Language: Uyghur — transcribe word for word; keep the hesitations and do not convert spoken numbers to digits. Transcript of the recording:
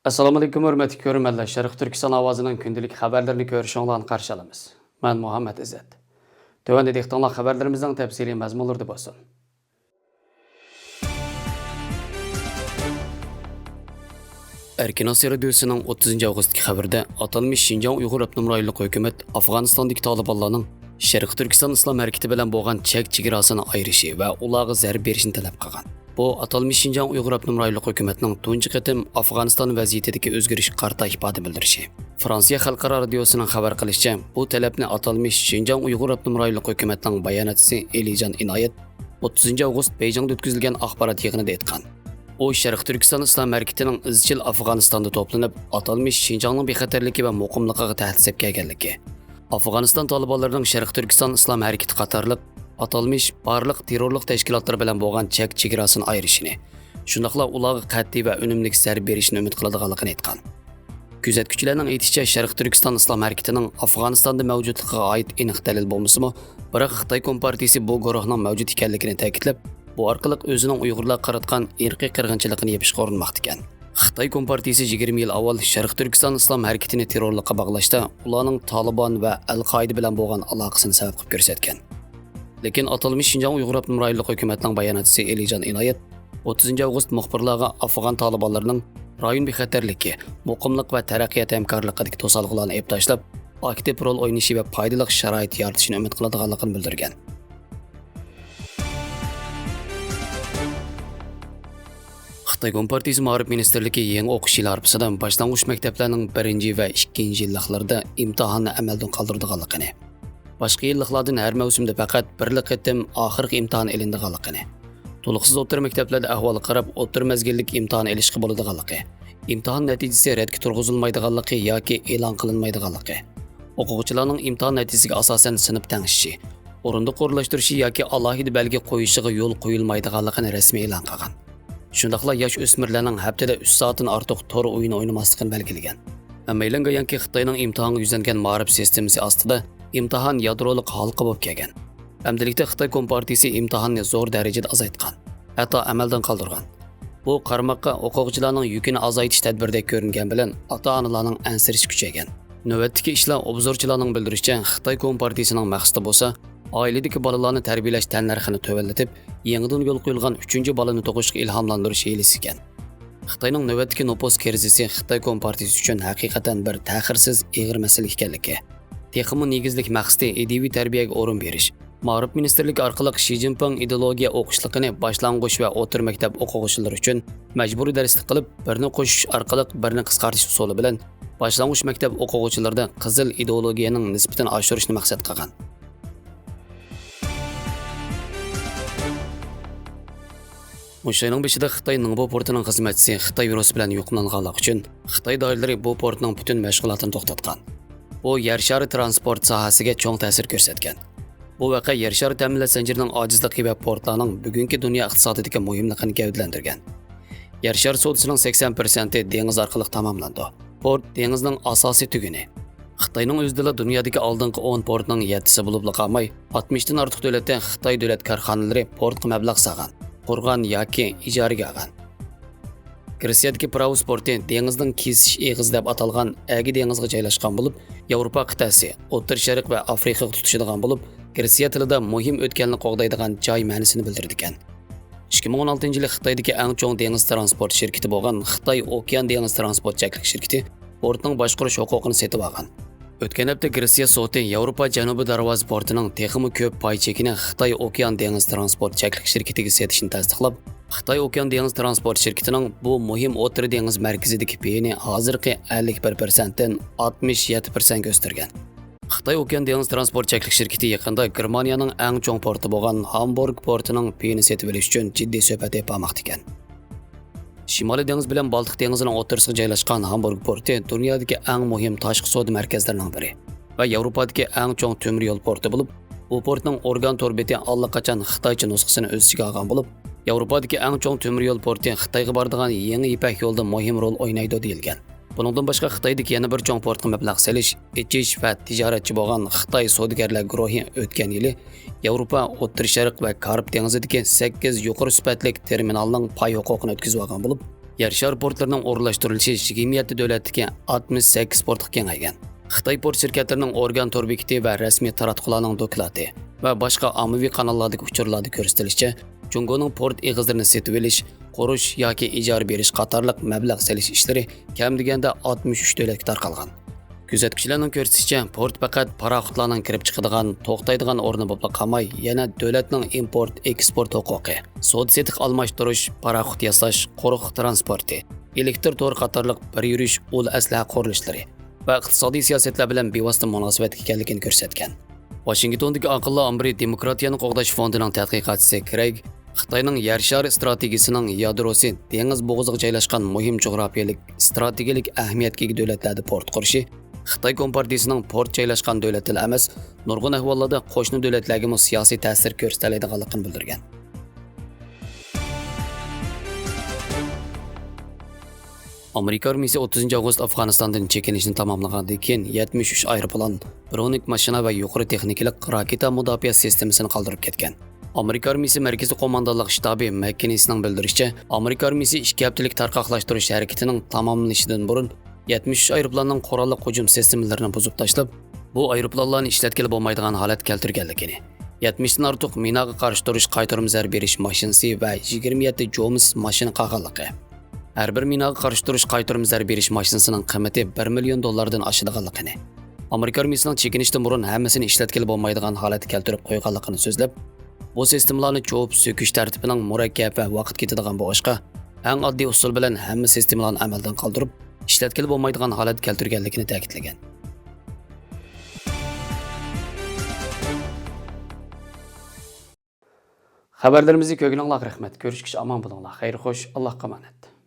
ئەسسالامۇئەلەيكۇم، ھۆرمەتلىك كۆرۈرمەنلەر. شەرقىي تۈركىستان ئاۋازىنىڭ كۈندىلىك خەۋەرلىرىنى كۆرۈشۈڭلارنى قارشى ئالىمىز. مەن مۇھەممەد ئىززەت. تۆۋەندە دىققىتىڭلار خەۋەرلىرىمىزنىڭ تەپسىلىي مەزمۇنلىرىدا بولسۇن. ئەركىن ئاسىيا رادىيوسىنىڭ ئوتتۇزىنچى ئاۋغۇستتىكى خەۋىرىدە ئاتالمىش شىنجاڭ ئۇيغۇر ئاپتونوم رايونلۇق ھۆكۈمەت ئافغانىستاندىكى تالىبانلارنىڭ شەرقىي تۈركىستان ئىسلام ھەرىكىتى بىلەن بولغان چەك چېگراسىنى ئايرىشى ۋە ئۇلارغا زەربە بېرىشنى تەلەپ قىلغان. بۇ ئاتالمىش شىنجاڭ ئۇيغۇر ئاپتونوم رايونلۇق ھۆكۈمەتنىڭ تۇنجى قېتىم ئافغانىستان ۋەزىيىتىدىكى ئۆزگىرىشكە قارىتا ئىپادە بىلدۈرۈشى. فرانسىيە خەلقئارا رادىيوسىنىڭ خەۋەر قىلىشىچە، بۇ تەلەپنى ئاتالمىش شىنجاڭ ئۇيغۇر ئاپتونوم رايونلۇق ھۆكۈمەتنىڭ باياناتچىسى ئېلىجان ئىنايەت ئوتتۇزىنچى ئاۋغۇست بېيجىڭدا ئۆتكۈزۈلگەن ئاخبارات يىغىنىدا ئېيتقان. ئۇ شەرقىي تۈركىستان ئىسلام ھەرىكىتىنىڭ ئىزچىل ئافغانىستاندا توپلىنىپ، ئاتالمىش شىنجاڭنىڭ بىخەتەرلىكى ۋە مۇقىملىقىغا تەھدىت سېلىپ كەلگەنلىكى، ئافغانىستان تالىبانلىرىنىڭ شەرقىي تۈركىستان ئىسلام ھەرىكىتى قاتارلىق ئاتالمىش بارلىق تېررورلۇق تەشكىلاتلىرى بىلەن بولغان چەك چېگراسىنى ئايرىشىنى، شۇنداقلا ئۇلارغا قەتئىي ۋە ئۈنۈملۈك زەربە بېرىشنى ئۈمىد قىلىدىغانلىقىنى ئېيتقان. كۆزەتكۈچىلەرنىڭ ئېيتىشىچە، شەرقىي تۈركىستان ئىسلام ھەرىكىتىنىڭ ئافغانىستاندا مەۋجۇتلۇقىغا ئائىت ئېنىق دەلىل بولمىسىمۇ، بىراق خىتاي كومپارتىيىسى بۇ گۇرۇھنىڭ مەۋجۇت ئىكەنلىكىنى تەكىتلەپ، بۇ ئارقىلىق ئۆزىنىڭ ئۇيغۇرلارغا قاراتقان ئىرقىي قىرغىنچىلىقىنى يېپىشقا ئۇرۇنماقتا ئىكەن. خىتاي كومپارتىيىسى يىگىرمە يىل ئاۋۋال شەرقىي تۈركىستان ئىسلام ھەرىكىتىنى تېررورلۇققا باغلاشتا ئۇلارنىڭ تالىبان ۋە ئەل-قائىدە بىلەن بولغان ئالاقىسىنى سەۋەب قىلىپ كۆرسەتكەن. لېكىن ئاتالمىش شىنجاڭ ئۇيغۇر ئاپتونوم رايونلۇق ھۆكۈمەتنىڭ باياناتچىسى ئېلىجان ئىنايەت ئوتتۇزىنچى ئاۋغۇست مۇخبىرلارغا ئافغان تالىبانلىرىنىڭ رايون بىخەتەرلىكى، مۇقىملىق ۋە تەرەققىيات ھەمكارلىقىدىكى توسالغۇلارنى ئېلىپ تاشلاپ، ئاكتىپ رول ئوينىشى ۋە پايدىلىق شارائىت يارىتىشىنى ئۈمىد قىلىدىغانلىقىنى بىلدۈرگەن. خىتاي كومپارتىيىسى مائارىپ مىنىستىرلىكى يېڭى ئوقۇش يىلى ھارپىسىدا باشلانغۇچ مەكتەپلەرنىڭ بىرىنچى ۋە ئىككىنچى يىللىقلىرىدا ئىمتىھاننى ئەمەلدىن قالدۇرىدىغانلىقىنى، باشقا يىللىقلاردىن ھەر مەۋسۇمدا پەقەت بىرلا قېتىم ئاخىرقى ئىمتىھان ئېلىنىدىغانلىقىنى، تولۇقسىز ئوتتۇرا مەكتەپلەردە ئەھۋالغا قاراپ ئوتتۇرا مەزگىللىك ئىمتىھان ئېلىشقا بولىدىغانلىقى، ئىمتىھان نەتىجىسى رەتكە تۇرغۇزۇلمايدىغانلىقى ياكى ئېلان قىلىنمايدىغانلىقى، ئوقۇغۇچىلارنىڭ ئىمتىھان نەتىجىسىگە ئاساسەن سىنىپ تەڭشىشى، ئورۇندۇق ئورۇنلاشتۇرۇشى ياكى ئالاھىدە بەلگە قويۇشىغا يول قويۇلمايدىغانلىقىنى رەسمىي ئېلان قىلغان. شۇنداقلا ياش ئۆسمۈرلەرنىڭ ھەپتىدە ئۈچ سائەتتىن ئارتۇق تور ئويۇنى ئوينىماسلىقىنى بەلگىلىگەن. ھەممەيلەنگە ئايانكى، خىتاينىڭ ئىمتىھانغا يۈزلەنگەن مائارىپ سىستېمىسى ئاستىدا ئىمتىھان يادرولۇق ھالقا بولۇپ كەلگەن. ئەمدىلىكتە خىتاي كومپارتىيىسى ئىمتىھاننى زور دەرىجىدە ئازايتقان، ھەتتا ئەمەلدىن قالدۇرغان. بۇ قارىماققا ئوقۇغۇچىلارنىڭ يۈكىنى ئازايتىش تەدبىرىدەك كۆرۈنگەن بىلەن، ئاتا-ئانىلارنىڭ ئەنسىرىشى كۈچەيگەن. نۆۋەتتىكى ئىشلار ئوبزورچىلارنىڭ بىلدۈرۈشىچە، خىتاي كومپارتىيىسىنىڭ مەقسىتى بولسا، ئائىلىدىكى بالىلارنى تەربىيەلەش تەننەرخىنى تۆۋەنلىتىپ، يېڭىدىن يولغا قويۇلغان ئۈچىنچى بالىنى تۇغۇشقا ئىلھاملاندۇرۇش ھىيلىسى ئىكەن. خىتاينىڭ نۆۋەتتىكى نوپۇس كىرىزىسى خىتاي كومپارتىيىسى ئۈچۈن ھەقىقەتەن بىر تەخىرسىز ئېغىر مەسىلە ئىكەنلىكى، تېخىمۇ نېگىزلىك مەقسىتى ئىدىيىۋى تەربىيەگە ئورۇن بېرىش، مائارىپ مىنىستىرلىكى ئارقىلىق شى جىنپىڭ ئىدېئولوگىيە ئوقۇشلۇقىنى باشلانغۇچ ۋە ئوتتۇرا مەكتەپ ئوقۇغۇچىلىرى ئۈچۈن مەجبۇرىي دەرسلىك قىلىپ، بىرنى قوشۇش ئارقىلىق بىرنى قىسقارتىش ئۇسۇلى بىلەن باشلانغۇچ مەكتەپ ئوقۇغۇچىلىرىدا قىزىل ئىدېئولوگىيەنىڭ نىسبىتىنى ئاشۇرۇشنى مەقسەت قىلغان. مۇشۇ ئاينىڭ بېشىدا خىتاي نىڭبو پورتىنىڭ خىزمەتچىسى خىتاي ۋىرۇسى بىلەن يۇقۇملانغانلىقى ئۈچۈن، خىتاي دائىرىلىرى بۇ پورتنىڭ پۈتۈن مەشغۇلاتىنى توختاتقان. بۇ يەر شارى تىرانسپورت ساھەسىگە چوڭ تەسىر كۆرسەتكەن. بۇ ۋەقە يەر شارى تەمىنلەش زەنجىرىنىڭ ئاجىزلىقى ۋە پورتلارنىڭ بۈگۈنكى دۇنيا ئىقتىسادىدىكى مۇھىملىقىنى گەۋدىلەندۈرگەن. يەر شارى سودىسىنىڭ سەكسەن پىرسەنتى دېڭىز ئارقىلىق تاماملىنىدۇ. پورت دېڭىزنىڭ ئاساسىي تۈگۈنى. خىتاينىڭ ئۆزىدىلا دۇنيادىكى ئالدىنقى ئون پورتنىڭ يەتتىسى بولۇپلا قالماي، ئاتمىشتىن ئارتۇق دۆلەتتە خىتاي دۆلەت كارخانىلىرى پورتقا مەبلەغ سالغان، قۇرغان ياكى ئىجارىگە ئالغان. گرېتسىيەدىكى پىراۋوس پورتى دېڭىزنىڭ كېسىش ئېغىزى دەپ ئاتالغان ئەگە دېڭىزىغا جايلاشقان بولۇپ، ياۋروپا قىتئەسى، ئوتتۇرا شەرق ۋە ئافرىقىغا تۇتىشىدىغان بولۇپ، گرېتسىيە تىلىدا مۇھىم ئۆتكەلنى قوغدايدىغان جاي مەنىسىنى بىلدۈرىدىكەن. ئىككى مىڭ ئون ئالتىنچى يىلى خىتايدىكى ئەڭ چوڭ دېڭىز تىرانسپورت شىركىتى بولغان خىتاي ئوكيان دېڭىز تىرانسپورت چەكلىك شىركىتى پورتنىڭ باشقۇرۇش ھوقۇقىنى سېتىۋالغان. ئۆتكەن ھەپتە گرېتسىيە سوتى ياۋروپا جەنۇبىي دەرۋازا پورتىنىڭ تېخىمۇ كۆپ پاي چېكىنى خىتاي ئوكيان دېڭىز تىرانسپورت چەكلىك شىركىتىگە سېتىشنى تەستىقلاپ، خىتاي ئوكيان دېڭىز تىرانسپورت شىركىتىنىڭ بۇ مۇھىم ئوتتۇرا دېڭىز مەركىزىدىكى پېيىنى ھازىرقى ئەللىك بىر پىرسەنتتىن ئاتمىش يەتتە پىرسەنتكە ئۆستۈرگەن. خىتاي ئوكيان دېڭىز تىرانسپورت چەكلىك شىركىتى يېقىندا گېرمانىيەنىڭ ئەڭ چوڭ پورتى بولغان ھامبورگ پورتىنىڭ پېيىنى سېتىۋېلىش ئۈچۈن جىددىي سۆھبەت ئېلىپ بارماقتا ئىكەن. شىمالىي دېڭىز بىلەن بالتىق دېڭىزىنىڭ ئوتتۇرىسىغا جايلاشقان ھامبورگ پورتى دۇنيادىكى ئەڭ مۇھىم تاشقى سودا مەركەزلىرىنىڭ بىرى ۋە ياۋروپادىكى ئەڭ چوڭ تۆمۈر يول پورتى بولۇپ، بۇ پورتنىڭ ئورگان تور بېتى ئاللىقاچان خىتايچە نۇسخىسىنى ئۆز ئىچىگە ئالغان بولۇپ، ياۋروپادىكى ئەڭ چوڭ تۆمۈر يول پورتى خىتايغا بارىدىغان يېڭى يىپەك يولىدا مۇھىم رول ئوينايدۇ دېيىلگەن. بۇنىڭدىن باشقا، خىتايدىكى يەنە بىر چوڭ پورتقا مەبلەغ سېلىش، ئېچىش ۋە تىجارەتچى بولغان خىتاي سودىگەرلەر گۇرۇھى ئۆتكەن يىلى ياۋروپا، ئوتتۇرا شەرق ۋە كارىب دېڭىزىدىكى سەككىز يۇقىرى سۈپەتلىك تېرمىنالنىڭ پاي ھوقۇقىنى ئۆتكۈزۈۋالغان بولۇپ، يەر شارى پورتلىرىنىڭ ئورۇنلاشتۇرۇلۇشى يىگىرمە يەتتە دۆلەتتىكى ئاتمىش سەككىز پورتقا كېڭەيگەن. خىتاي پورت شىركەتلىرىنىڭ ئورگان تور بېكىتى ۋە رەسمىي تاراتقۇلارنىڭ دوكلاتى ۋە باشقا ئاممىۋى قاناللاردىكى ئۇچۇرلاردا كۆرسىتىلىشىچە، جۇڭگونىڭ پورت ئېغىزلىرىنى سېتىۋېلىش، قۇرۇش ياكى ئىجارە بېرىش قاتارلىق مەبلەغ سېلىش ئىشلىرى كەم دېگەندە ئاتمىش ئۈچ دۆلەتكە تارقالغان. كۆزەتكۈچىلەرنىڭ كۆرسىتىشىچە، پورت پەقەت پاراخوتلارنىڭ كىرىپ چىقىدىغان، توختايدىغان ئورنى بولۇپلا قالماي، يەنە دۆلەتنىڭ ئىمپورت، ئېكسپورت ھوقۇقى، سودا سېتىق ئالماشتۇرۇش، پاراخوت ياساش، قۇرۇق تىرانسپورتى، ئېلېكتر تورى قاتارلىق بىر يۈرۈش ئۇل ئەسلىھە قۇرۇلۇشلىرى ۋە ئىقتىسادىي سىياسەتلەر بىلەن بىۋاسىتە مۇناسىۋەتكە ئىكەنلىكىنى كۆرسەتكەن. ۋاشىنگتوندىكى ئاقىللار ئامبىرى دېموكراتىيەنى قوغداش فوندىنىڭ تەتقىقاتچىسى كرېگ خىتاينىڭ يەر شارى ئىستراتېگىيىسىنىڭ يادروسى دېڭىز بوغۇزىغا جايلاشقان مۇھىم جۇغراپىيەلىك، ئىستراتېگىيەلىك ئەھمىيەتكە ئىگە دۆلەتلەردە پورت قۇرۇشى خىتاي كومپارتىيىسىنىڭ پورت جايلاشقان دۆلەتتىلا ئەمەس، نۇرغۇن ئەھۋاللاردا قوشنا دۆلەتلەرگىمۇ سىياسىي تەسىر كۆرسىتەلەيدىغانلىقىنى بىلدۈرگەن. ئامېرىكا ئارمىيىسى ئوتتۇزىنچى ئاۋغۇست ئافغانىستاندىن چېكىنىشنى تاماملىغاندىن كېيىن، يەتمىش ئۈچ ئايروپىلان، برونېك ماشىنا ۋە يۇقىرى تېخنىكىلىق راكېتا مۇداپىئە سىستېمىسىنى قالدۇرۇپ كەتكەن. ئامېرىكا ئارمىيىسى مەركىزىي قوماندانلىق شتابى مەككېنسنىڭ بىلدۈرۈشىچە، ئامېرىكا ئارمىيىسى ئىككى ھەپتىلىك تارقاقلاشتۇرۇش ھەرىكىتىنىڭ تاماملىنىشىدىن بۇرۇن، يەتمىش ئۈچ ئايروپىلاننىڭ قوراللىق ھۇجۇم سىستېمىلىرىنى بۇزۇپ تاشلاپ، بۇ ئايروپىلانلارنى ئىشلەتكىلى بولمايدىغان ھالەتكە كەلتۈرگەنلىكىنى، يەتمىشتىن ئارتۇق مىناغا قارشى تۇرۇش قايتۇرما زەربە بېرىش ماشىنىسى ۋە يىگىرمە يەتتە جومىس ماشىنا قالغانلىقى، ھەر بىر مىناغا قارشى تۇرۇش قايتۇرما زەربە بېرىش ماشىنىسىنىڭ قىممىتى بىر مىليون دوللاردىن ئاشىدىغانلىقىنى، ئامېرىكا ئارمىيىسىنىڭ چېكىنىشتىن بۇرۇن ھەممىسىنى ئىشلەتكىلى بولمايدىغان ھالەتكە كەلتۈرۈپ قويغانلىقىنى سۆزلەپ، بۇ سىستېمىلارنى چوۋۇپ سۆكۈش تەرتىپىنىڭ مۇرەككەپ ۋە ۋاقىت كېتىدىغان بولۇشقا، ئەڭ ئاددىي ئۇسۇل بىلەن ھەممە سىستېمىلارنى ئەمەلدىن قالدۇرۇپ، ئىشلەتكىلى بولمايدىغان ھالەتكە كەلتۈرگەنلىكىنى تەكىتلىگەن. خەۋەرلىرىمىزنى كۆرگىنىڭلارغا رەھمەت. كۆرۈشكىچە ئامان بولۇڭلار. خەير خوش، ئاللاھقا ئامانەت.